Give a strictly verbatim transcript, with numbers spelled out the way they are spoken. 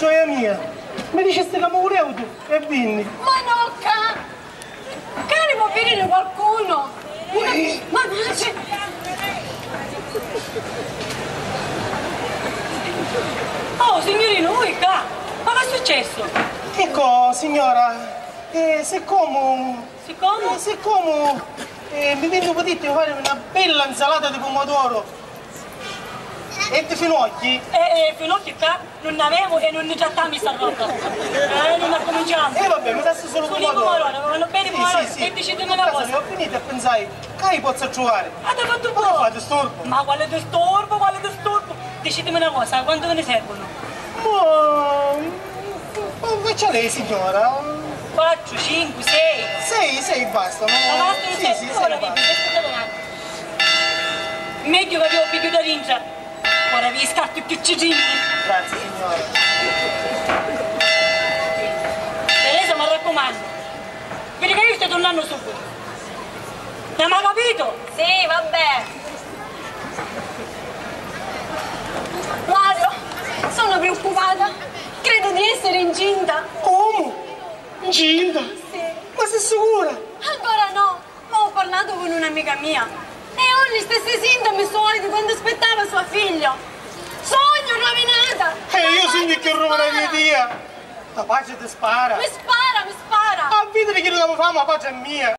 Gioia mia, mi dicisti ca mi vuliu tu e vinni. Ma no, ca... Cari, può venire qualcuno? Ma... Oh, signorino, voi qua? Ma che è successo? Ecco, signora, eh, siccome... Siccome? Eh, siccome, eh, mi vinni putiti fare una bella insalata di pomodoro e di finocchi. Eh, eh, finocchi qua? Non ne avevo e non ne trattami sta roba. Eh, non accominciamo. E vabbè, mi dasti solo... Solo i pomodori. Pomodori, vanno bene i... Sì, pomodori. Sì, sì. E dicitemi una cosa. Ho finito e pensai, che pozzo trovare? Ah, t'ha fatto... Ma non fa disturbo. Ma quale disturbo, quale disturbo? Dicitemi una cosa, quanto ve ne servono? Ma, ma faccia lei, signora. Quattro, cinque, sei. Sei, sei bastano. Ma bastano sei? Sì, sì, sei bastano. Meglio che vi ho pigliuto dentro. Ora vi scatto più cicini. Grazie, signora. Teresa, mi raccomando, vedi che io sto tornando subito. L'hai mai capito? Sì, vabbè. Mario, sono preoccupata. Credo di essere incinta. Come? Incinta? Sì. Ma sei sicura? Ancora no. Ma ho parlato con un'amica mia e ho gli stessi sintomi suoi di quando aspettava sua figlia. Sogno, rovinata! E io sogno che rovina mia tia! La pace ti spara! Mi spara, mi spara! A vedere chi la fa, ma pace è mia!